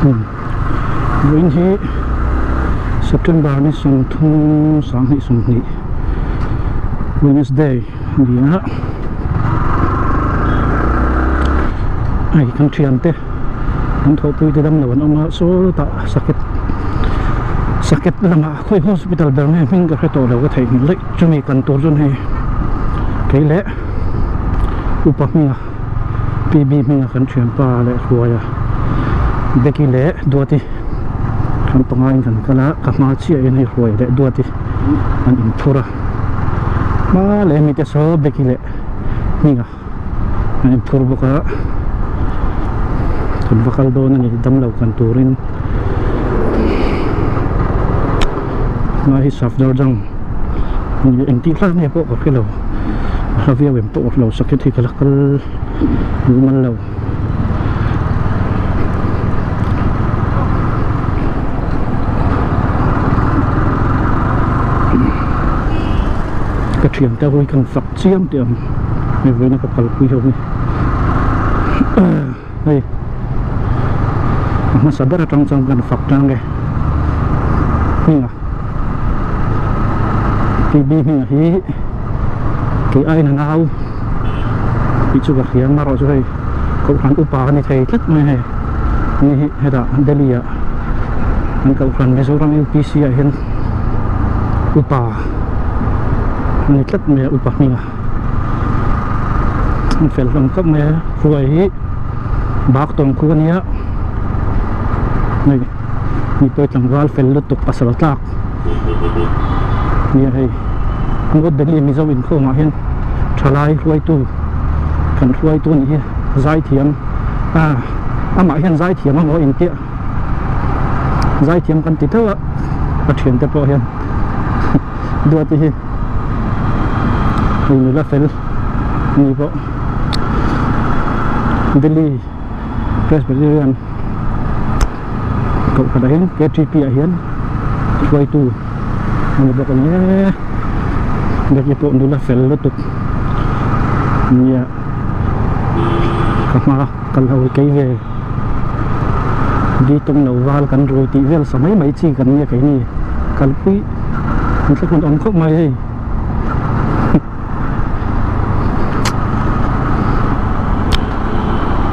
Vawiin hi September ni 30 20 Wednesday a ni a hei kan thiante an thawhpui te damlo an awm a sawtah saket saket lamah khawi hospital ber nge hming ka hre tawh lo ka theihnghilh daih chumi kan tur chuan hei kei leh upa hminga PB hminga kan thianpa leh Hruaia Becky leh Duati kan panga in kan kal a ka hma chiah hian hei Hruaia leh Duati an inphur a hma leh mite saw Becky leh hminga an inphur bawk a kan va kal dawn a ni damlo kan turin hma hi Safdarjung engtih hlak nge pawh ka hre lo. A hla viau em pawh lo sakhi hi ka la kal mumal lo. Ka thian te ho hi kan fak chiam tih ang hei vawiin a ka kalpui ho hi hei a hmasa ber atang chuan kan fak tang e hminga tb hminga hi kei aiin a nau tih chu ka hria marawh chu hei kohhran upa a ni thei tlat mai hei ni hi hetah Delhi ah an kohhran Mizoram U_P_C ah hian upa a ni tlat mai a upa hminga an fel hlawm khawp mai a hruai hi bak tawng khu a nia hei mipui tlangval fel lutuk pasal tlak nia hei North Delhi Mizo inkhawm ah hian thalai hruaitu kan hruaitu a nih hi zaithiam ah amah hian zaithiam a maw intiah zaithiam kan ti tho a a thiante pawh hian Duati hi hei nula fel ni pawh Delhi Presbyterian kohhranah hian K_T_P ah hian hruaitu a ni bawk a ni e Duati pawh nula fel lutuk nia ka hma kal ho hi kei ve di tum lo val kan rui tih vel sa mai mai chi kan nia keini kalpui an thlak hun awm khawp mai hei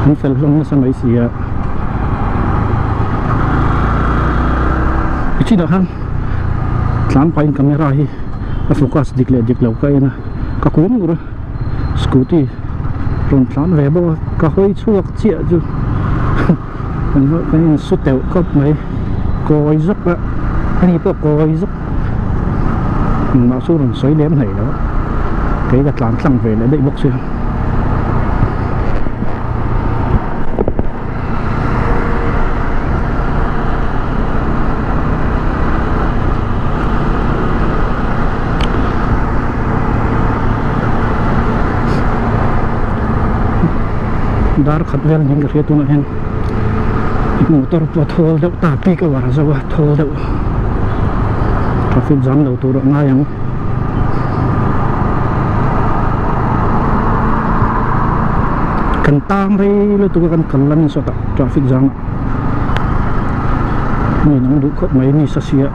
an fel hlawm nasa mai si a i chinah khan tlan pahin camera hi a focus dik leh dik lo ka en a ka kun ngur a scooty rawn tlan ve bawk a ka hawi chhuak chiah chu kan in su teuh khawp mai kawi zawk a ani pawh kawi zawk engmah chu rawn sawi lem hlei lo a kei ka tlan tlang ve leh daih bawk sia. Dar khat vel niin ka hria tunah hian motor pawh a thawl deuh ta peak hour a zo a thawl deuh traffic jam lo tur a ngai ang. Kan tang rei lutuk a kan kal lam in sawtah traffic jam ah mi an duh khawp mai ni sasia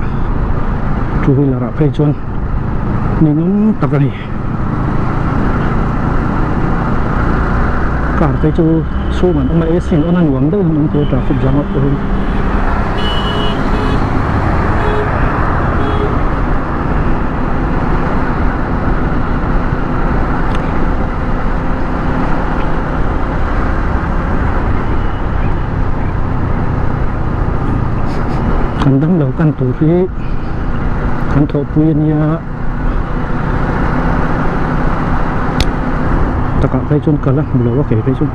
two wheeler ah phei chuan ninawm tak a ni car te chu chhung an awm a A_C an on a nuam deuh an awm thei a traffic jam ah pawh hian. Kan damlo kan tur hi kan thawhpui a nia takah phei chuan kal a hmu lo a kei phei chuan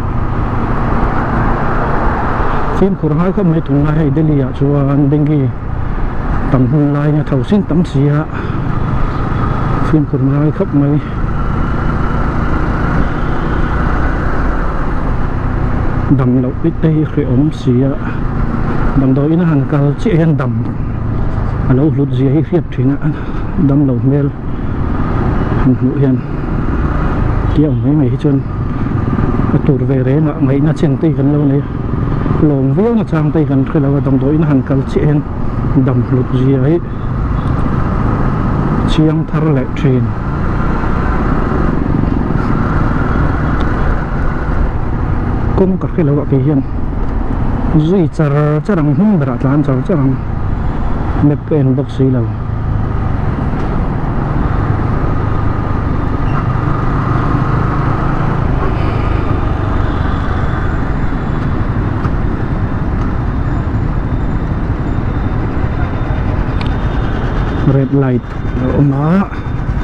fimkhur ngai khawp mai tunlai hei Delhi ah chuan dengue tam hun lai nia tho sin tam si a fimkhur ngai khawp mai. Dam loh bik te hi hrehawm si a damdawi in a han kal chiah hian dam a lo hlut zia hi hriat thin a dam lo hmel han hmuh hian tia awm mai mai hi chuan a tur ve reng ah ngaihna chen te hi kan lo nei a. Lawm viau na chang te hi kan hre lo a, damdawiin a han kal chiah hian dam hlut zia hi chiang thar leh thin. Kawng ka hre lo a kei hian zui char char ang hnung berah tlan char char ang map ka en bawk si lo. Red light a awm a.